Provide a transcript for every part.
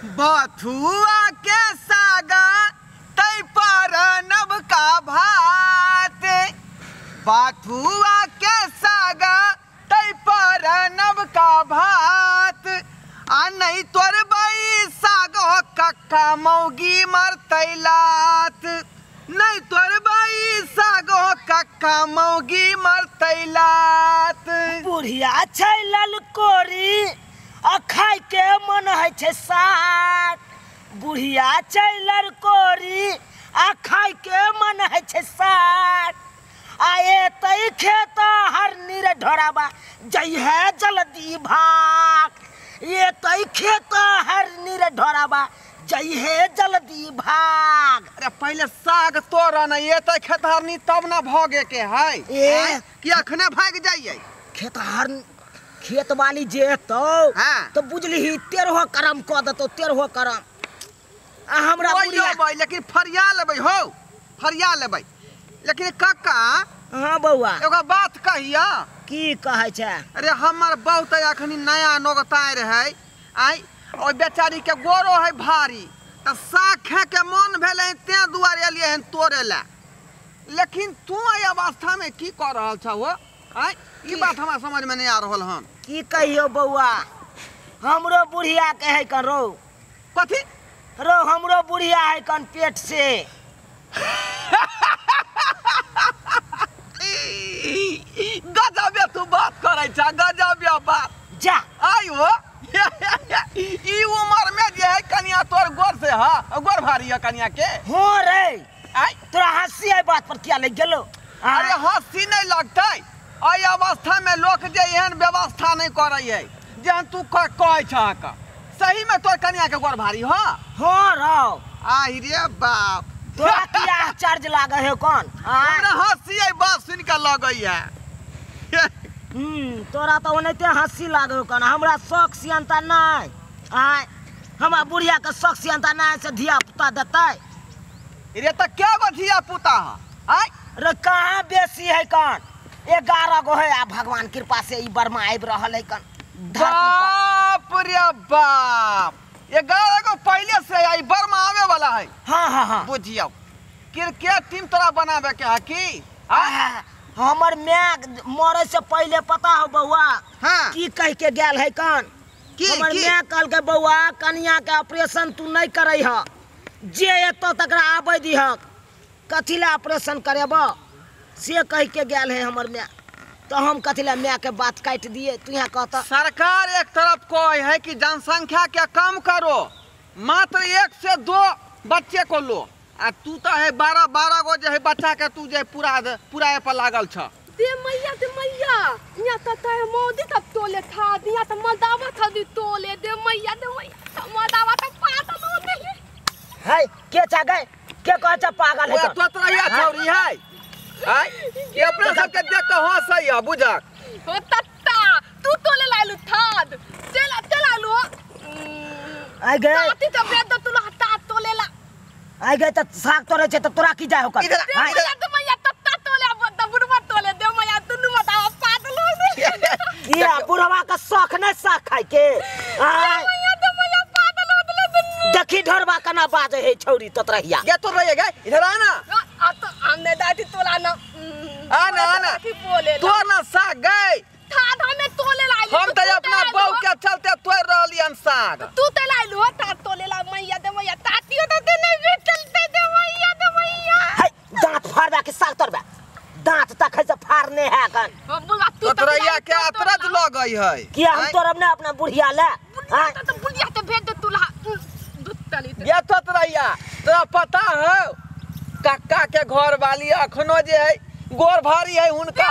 बथुआ के सागा तै पर नबका भात, बथुआ के सागा तै पर नबका भात, आ नहीं तोर बई सागो कक्का मौगी मरतै लात, नहीं तोर बई सागो कक्का मौगी मरतै लात। बुढ़िया छै ललकोरी आ खाय के मन है छै साग, बुढ़िया छै ललकोरी आ खाय के मन है छै साग, आ एतै खेत हर नीर ढोराबा जइहे जल्दी भाग, एतै खेत हर नीर ढोराबा जइहे जल्दी भाग। अरे पहले साग तोड़ न, एतै खेतहरनी तब न भगे के है, ए कि अखने भाग जाइए। खेतहर खेत वाली जे एतौ तो बुझलिही तेरहो करम क देतौ, तेरहो करम। आ हमरा बुढ़िया लेकिन फरिया लेबै हो, फरिया लेबै। लेकिन कक्का। हाँ बौआ। एगो बात कहिया। की कहै छै? अरे हमर बहुत अखनी नया नोगताय रहै, आइ ओहि बेचारी के गोरो है भारी, त साग खाय के मन भेलै तें दुआरे एलियै हन तोड़े ला। लेकिन तू एहि अवस्था में की कऽ रहल छह हो? आइ ई बात हमरा समझ में नहीं आ रहल हन। की कहियो बौआ, हमरो बुढ़िया के है कन रो। कथी रो? हमरो बुढ़िया है कन पेट से। गजबे तू बात करै छ, गजबे बात। जा आई हो ई उम्र में जे है कनिया तोर गोर से हा, गोर भारी है कनिया के। हो रे आई तोरा हंसी है बात पर किया लग गेलो? अरे हंसी नहीं लगतै, एहि अवस्था में लोक जे एहन व्यवस्था नहीं करै है जेहन तू कहै छह। सही में तोर कनिया के गोर भारी हो? हो रो। आहि रे बाप, तोरा किया आश्चर्य लागे है कौन? हमरा हंसी है बात सुन के लगै है। तोरा तो ओनाहिते हंसी लागे कौन, हमरा शौक सियंता नहीं। आय हमरा बुढ़िया के शौक सियंता नहीं से धिया पुता देतै। रे त क्या गो धिया पुता है? आय रे कहाँ बेसी है कौन, 11 गो है। आ भगवान कृपा से ई बर्मा आबि रहल है कन। बाप रे बाप, 11 गो पहले से आई बर्मा आवे वाला है। हाँ हाँ हाँ बुझियो क्रिकेट टीम तोरा बनावे के है की? हमर my मरे से पहले पता हो बउआ। हाँ। की कह के गेल है कन? हमर my कहल के बउआ कनिया के ऑपरेशन तू नहीं करे ह, जे एतो तकरा आबै दिहक, कथी ला ऑपरेशन करेब से कह के गेल है हमर my. तो हम कथी ला my के बात काट दिए? तू यहाँ कहता सरकार एक तरफ कहे है कि जनसंख्या के कम करो, मात्र 1 से 2 बच्चे को लो, आ तू तो है 12-12 गो जे है बच्चा के तू जे पूरा पूरा पर लागल छ। दे मैया दे मैया, यहाँ त त मोदी तब तोले था, यहाँ त मदावा था दी तोले, दे मैया दे मैया मदावा त पागल हो दे। है के चा गए के कह छ पागल है? तो तोरा छौरी है। आय ये अपना सब के देख के हंसै है बुझक। हो तत्ता तू तोले लालू थाद चला चला लू आइ गए ताती त बेद तू ला तोले ला। आइ गए त साग तोरे छै त तोरा की जाय होकर? दे मैया दे मैया तत्ता तोले अब बुढ़वा तोले दे मैया दुनू बतावा पागल हो दे। किया बुढ़वा का शौक नै साग खाय के? आय मैया दे मैया पागल हो देले दुनू। देखी ढोरबा कना बाजे है छौरी तोतरहिया। ये तो रहिए गए इधर आ ना। आ तो हमने दादी तोला ना आना आना तो ना साग गए थाद हमें तोले लाइल। हम त अपना बहू के चलते तोड़ रहलियन साग, तू त लाइल हो ता तोले ला मैया दे मैया तातियो त दे नहीं भेटल दे मैया दे मैया। है दांत फाड़बा के साग तोड़बा, दांत तक है से फाड़ने है कन। बुढ़वा तू तोरैया के अतरज लगै है। किया हम तोड़ब ना अपना बुढ़िया ला? हां त बुढ़िया त भेज दे तू ला दूध तली। ये तोतरैया तोरा पता है कक्का के घर वाली अखनो जे है गोर भारी है हुनका,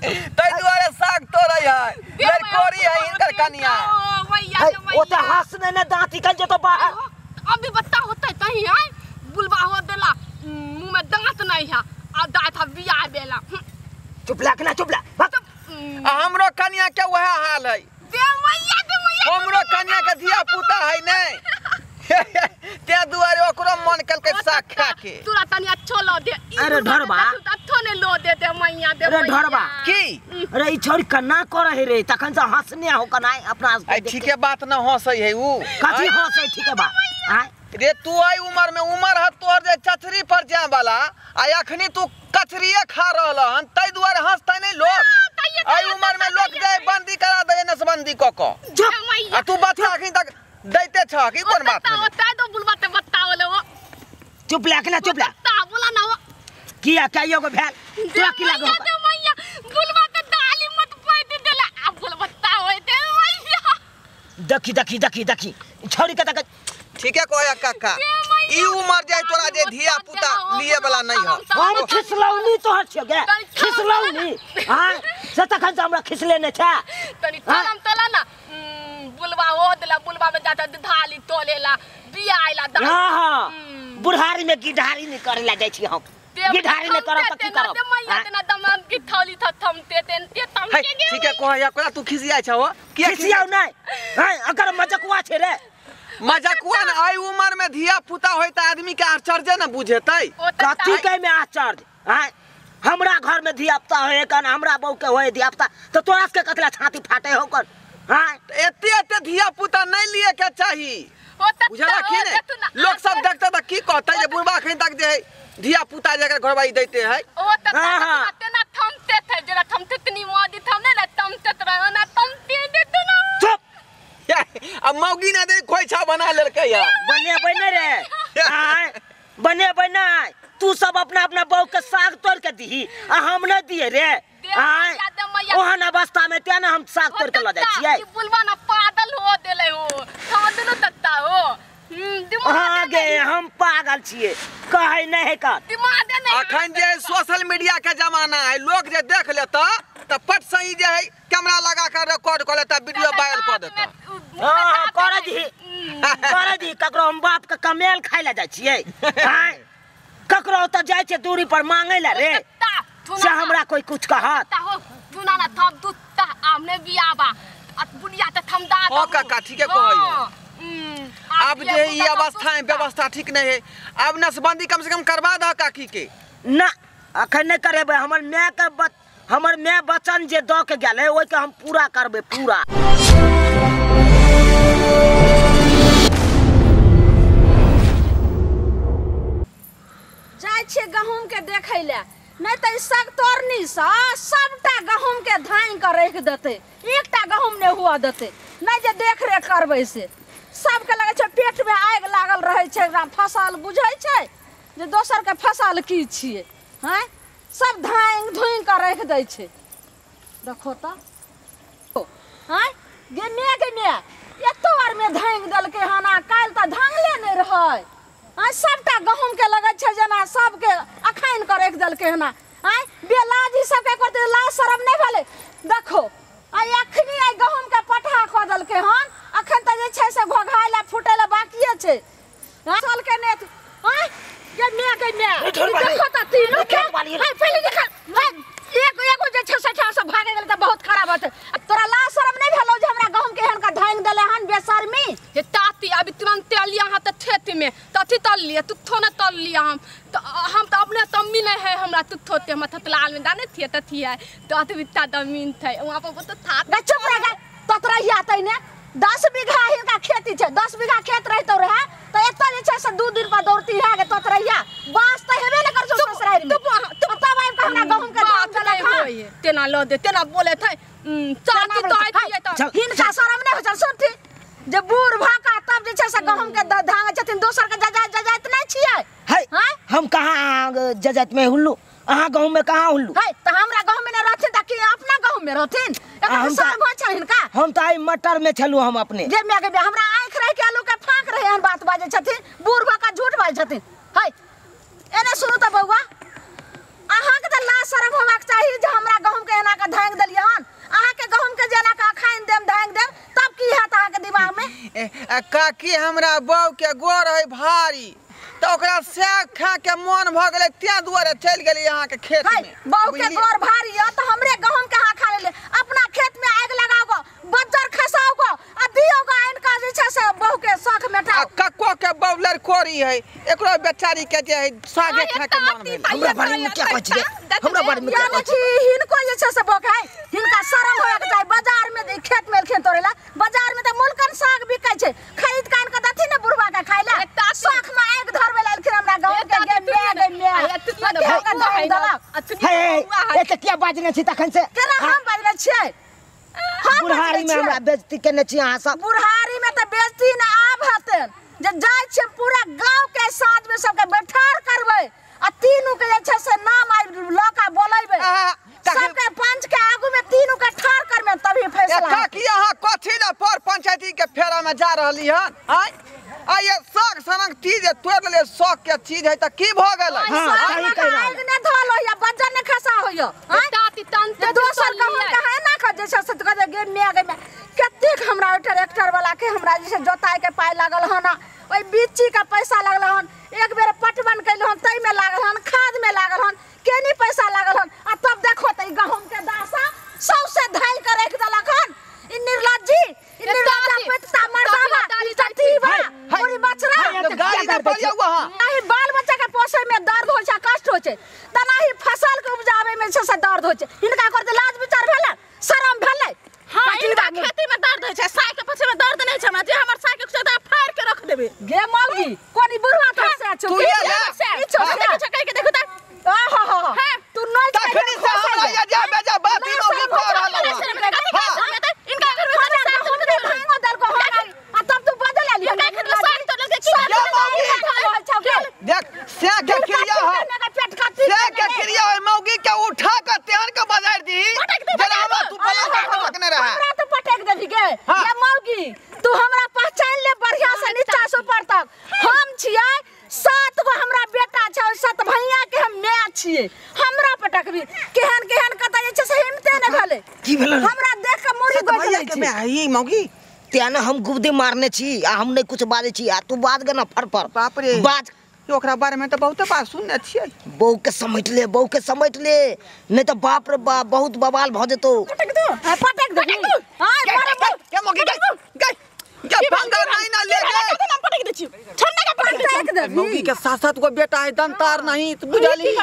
तै दुआरे साग तोड़ै है, लड़कोरी है हिनकर कनिया। ओ त हंसने ने दांत निकल जेतो बाहर। अभी बत्ता होतै तही है बुलबा हो देला मुंह में दांत नहीं है, आ दांत हम बिया बेला। चुप ला ना चुप ला। आ हमरो कनिया के वह हाल है। दे मैया दे मैया, हमरो कनिया के धिया पुता है नहीं ते दुआरे ओकरो मन कलकै साग खा के तोरा तनी अच्छो लो दे। अरे ढरबा अच्छो ने लो दे दे मैया दे। अरे ढरबा की अरे ई छोरी कन्ना करे है रे तखन से हंसने हो कनाय अपना आई ठीके बात न हंसै है ऊ कथी हंसै ठीके बात आय रे तू आई उमर में उमर ह तोर जे चचरी पर जाए वाला आ अखनी तू कचरिए खा रहल हन तै दुआरे हंसतै नहीं लोग। आई उमर में लोग जाए बंदी करा दे नसबंदी क क आ तू बच्चा अखनी तक दैते छ की कोन बात है ओता दो बुलबा ते बताओ ले वो चुप ले अखना चुप ले बोला ना वो किया कहियो को भेल तोरा की लागो दे मैया बुलबा ते दाली मत पाइ दे देला आ बुलबा होय दे मैया देखी देखी देखी देखी छोरी के तक ठीक है कोया काका ई उमर जाय तोरा जे धिया पुता लिए वाला नहीं ह। हम खिसलौनी तोहर छियो गे खिसलौनी हां से तखन से हमरा खिसले नै छै तनी तलम तला ना बुलबा हो देला बुलबा में जाता धाली तोलेला बिया आइला दा। हां हां बुढ़ारी में गिढारी नहीं करेला जाय छी हम गिढारी नहीं करब त की करब दे मैया तेना दमन की थौली थ थमते तेन ते तम के गे। ठीक है कोया कोया तू खिसिया छ हो किया खिसियाउ नै हां अगर मजकुआ छै रे मजाकुआ न आई उमर में धिया पुता होय त आदमी के आश्चर्य न बुझेतै कथी के में आश्चर्य हां हमरा घर में धिया पुता होय कन हमरा बहू के होय धिया पुता त तोरा के कथला छाती फाटे हो कर हां एते एते धिया पुता नहीं लिए के चाही बुझला की ने लोग सब देखते त की कहतै जे बुढ़बा अखन तक जे धिया पुता जकर घरबाई दैते है। ओ त तेना थमते थे जरा थमते तनी मोदी थमने ना थमते रहो ना थमते दे तू ना चुप अब मौगी ना दे खोइछा बना लेलकै या बने बने रे आय बने बने तू सब अपना अपना बहू के साग तोड़ के दीही आ हम न दिए रे आय ओहन अवस्था में ते ना हम साग तोड़ के ल जाइ छियै ई बुलवा ना पागल हो देले हो हम दुनु तत्ता हो हां गे हम पागल छियै कहै नै है का दिमाग नहीं अखन जे सोशल मीडिया के जमाना है लोग जे देख लेता त पट सही जे है कैमरा लगा कर रिकॉर्ड कर लेता वीडियो वायरल कर देता। हां कर दी कर दी ककरो हम बाप के कमेल खाइ ला जाइ छियै आय ककरो त जाइ छै दूरी पर मांगै ला रे से हमरा कोई कुछ कहत हो तू ना ना थम दुत्ता आमने बियाबा बुढ़िया त थमदा हो काका ठीक है कहै अब जे ई अवस्था है व्यवस्था ठीक नहीं है अब नसबंदी कम से कम करवा दह काकी के ना अखन नहीं करेबै। हमर my के हमर my वचन जे the के गेलै ओइ के हम पूरा करबै पूरा। जाइ छियै गहूम के देखै ले नहीं त साग तोड़नी सँ सबटा गहूम के धानि के राखि देतै एकटा गहूम नहीं हुआ देतै नहीं जे देख रेख करबै से सबके लगै छै पेट में आगि लागल रहै छै एकरा फसल बुझै छै जे दोसर के फसल की छियै हैं सब धानि धुनि के राखि दै छै। देखो त हैं गे मे एतो आर में धानि देलकै हन आ काल्हि त धांगले नहि रहै आ सबटा गहूम के लगै छै जेना सबके अखाइन के राखि देलकै हन। आँय बेलाजी सबके करतै लाज शरम नहि भेलै। देखो आ अखनी आइ गहूम के पटहा कऽ देलकै हन अखन तऽ जे छै से घोघाय लए फूटै लए बाकिए छै फसल के ने आँय गे मे देखो तऽ तीनू के पहिले देख एक एगो जे छै से भागे गेलै तऽ बहुत खराब होतै। तोरा लाज शरम नहि भेलौ जे हमरा गहूम के एहन के धांगि देले हन बेशर्मी। हे ताती अभी तुरंत लिया हां त खेत में तथी तल लिया तू थो न तल लिया हम तो अपने तम्मी नहीं है हमरा तू थोते हम थतलाल में दाने थे तथी है तो अत बित्ता जमीन थे वहां पर तो था गे चुप रह गे तोतरा हियातै ने 10 बीघा हिनका खेती छै 10 बीघा खेत रहितौ रहे त एतऽ जे छै से 2 दिन पर दौड़ती है गे तोतरैया बास त हेबे ने करछौ ससुरारि में तू तब आबि के हमरा गहूम के धान देलक हन तेना ल दे तेना बोले थे चाची तो आइ त हिनका शरम नहि होइ छै सुनथि जे बूढ़ भऽ कऽ तब जे छै से गहूम के धांगै छथिन दोसर के जजाइत नहि छियै। है हम कहाँ जजाइत में हुल्लू अहाँ गहूम में कहाँ हुल्लू है त हमरा गहूम में न रहथिन त की अपना गहूम में रहथिन एकर शरम होइ छै हिनका। हम त आइ मटर में छलु हम अपने जे मे के हमरा आँखि रहि के आलू के फाँक रहे हन बात बाजै छथिन बूढ़ भऽ कऽ झूठ बाजै छथिन। है एने सुनू त बौआ अहाँके त लाज शरम होबाक चाही जे हमरा गहूम के एना के धांगि देलियै हन अहाँके गहूम के जेना के अखाइन देम धांगि देम तब की हैत अहाँके दिमाग में। काकी हमरा बहू के गोर है भारी त ओकरा साग खा के मन भ गेलै तें दुआरे चलि गेलै अहाँ के खेत में। बहू के गोर भारी य त हमरे गहूम के अहाँ खा लेले अपना खेत में आगि लगाओ गो बज्जर खसाओ गो आ दियो गो आनि के जे छै से बहू के शौख मेटा। आ कक्को के बौलर कोरी है एकरो बेचारी के जे है सागे खा के मन भेल। हमरा बारे में क्या कहै छी हमरा बारे में क्या कहै छी? हिनको जे छै से बोक है, हिनका शरम होय के चाही। बाजार में खेत में एलखिन तोड़ेला, बाजार में त मुलकन साग बिकै छै, खरीद के आन के दथिन ने बुढ़वा के खाइला। शौख में आगि धरबै ला एलखिन हमरा गाँव के गे मे गे मे। हे ए त किया बाजने छी तखन से? केना हम बाजने छियै? बुढ़ारी में हमरा बेइज्जती केने छी अहाँ सब। बुढ़ारी में त बेइज्जती न आब हेतै जे जाइ छियै पूरा गाँव के साँझ में सबके बैठार करबै आ तीनू के जे छै से नाम आइ लऽ के बोलेबै, सबके पंच के आगू में तीनू के ठार करबै तभी फैसला। काकी अहाँ कथी ला पर पंचायती के फेरा में जा रहली हन? आइ आइ ये साग सनक चीज तोड़ लेलियै, शौक के चीज है त की भ गेलै? हां सही आगि ने धल होइया, बज्जर ने खसा होइया। ताती तंते दोसर गहूम के है ना खा जे छै से कहे गे मे गे मे। कतेक हमरा ओहि ट्रैक्टर वाला के हमरा जे छै जोताई के पाइ लागल हन, ओहि बिच्ची के पैसा लागल हन, एक बेर पटवन कैल हन तै में लागल हन, खाद में लागल हन, केनी पैसा लागल हन। आ तब देखो त ई गहूम के दासा सौसे धाइ के राखि देलक हन। ई निर्लज्जी, ई निर्लज्जा पेटता मर्दावा, ई चटीवा, पूरी बछड़ा। गाड़ी दे पड़ियौ अहाँ। नाही बाल बच्चा के पोसै में दर्द होइ छै, कष्ट होइ छै, तनाही फसल के उपजाबै में छै से दर्द होइ छै। हिनका करते लाज विचार भेलै, शरम भेलै? हां हिनका खेती में दर्द होइ छै, साग के पछे में दर्द नै छै हमरा। जे हमर साग के खुदा फाड़ के रख देबे। गे मौगी कोनी बुढ़वा तो से छौ तू ये ले। ई छौ से कह के देखो त। आ हा हा तू नै तखनी से हमरा ये जा बेजा बात ही मौगी कह रहल हन। इनका घर में साग तोड़ के भांगो दल को हम आ तब तू बदल आली। इनका घर में साग तोड़ के की देख से के क्रिया हो, से के क्रिया हो मौगी के उठा के तेहन के बजार दी जरा हमरा तू पलंग पर रखने रहा। हमरा तो पटक देबी गे। ये मौगी तू हमरा पहचान ले बढ़िया से नीचा से ऊपर तक। हम छियै 7 गो हमरा बेटा छै, 7 भैया के हम my छियै। हमरा पटकबी केहन केहन कत जे छै से हिम्मते नै भेलै। की भेलै? हमरा देख के मुड़ी गोइ भैया के my ई मौगी तें ने हम गुबदी मारने छी आ हम नै कुछ बाजै छी आ तू बाज गे ना फरफर। बाप रे बाज। ओकरा बारे में त बहुत बात सुनने छियै। बहू के समेट ले, बहू के समेट ले, नहीं तो बाप रे बाप बहुत बवाल भ जेतो। पटक दो, पटक दो। हां के मौगी गई गई के भंगा नहीं ना ले गए। हम पटक दे छी छन्ना के पटक दे। मौगी के 7-7 गो बेटा है, दंतार नहीं त बुझली।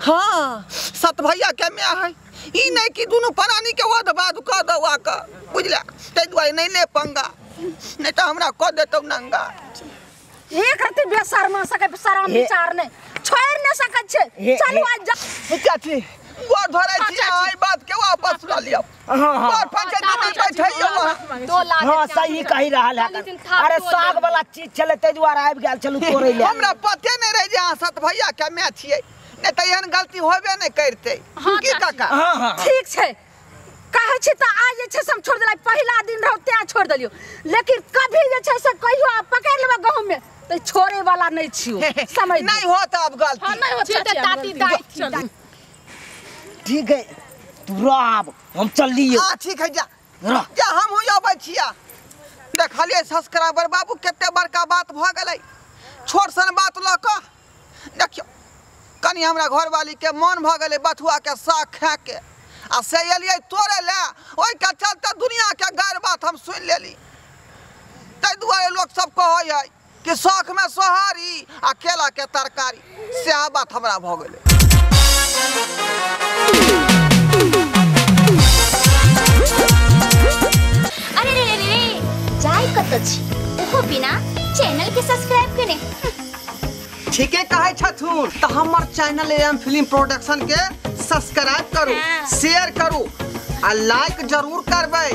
हां 7 भैया के my है। ई नहीं कि दोनों प्राणी के वध बाद क दवा के बुझला, तै दुआरे नहीं ले पंगा, नहीं त हमरा क देतौ नंगा। एक रति बेशर्मा सके शरम विचार नहीं छोड़ नहीं सकै छै। चलू आज जा चाची गोर धरै छी आई बात के वापस ल लियौ। हां हां पर पंचायत में बैठैयौ अहाँ। दो लाख। हां सही कहि रहल है। अरे साग वाला चीज छलै तै दुआरे आबि गेल छलू तोड़ै ले। हमरा पते नहीं रहे जे अहाँ 7 भैया के my छियै, नहीं त एहन गलती होबे नहीं करतै। की काका? हां हां ठीक छै कहै छी त आज जे छै से हम छोड़ देलै, पहिला दिन रहौ तें छोड़ देलियौ, लेकिन कभी जे छै से कहियो आ पकड़ लेबै गहूम में त छोड़े वाला नहीं छियौ। समझ नहीं होत अब गलती। हां नहीं होत चाची, ताती दाई ठीक है तू रह आब हम चल लियो। हां ठीक है जा रह जा हम हो अबै छिया। देखलियै सब्सक्राइबर बाबू कते बड़का बात भ गेलै, छोट सन बात ल क देखियौ कनी हमरा घरवाली के मन भ गेलै बथुआ के साग खा के आ से एलियै तोड़े ले, ओहि के चलते दुनिया के गैर बात हम सुनि लेली। ताहि दुआरे लोक सब कहै है कि शौख में सोहारी आ केला के तरकारी, सएह बात हमरा भ गेलै। अरे रे रे रे जाय कत छी ओहो बिना चैनल के सब्सक्राइब केने। ठीके कहै छथुन त हमर चैनल एम फिल्म प्रोडक्शन के सब्सक्राइब करू, शेयर करू आ लाइक जरूर करबै।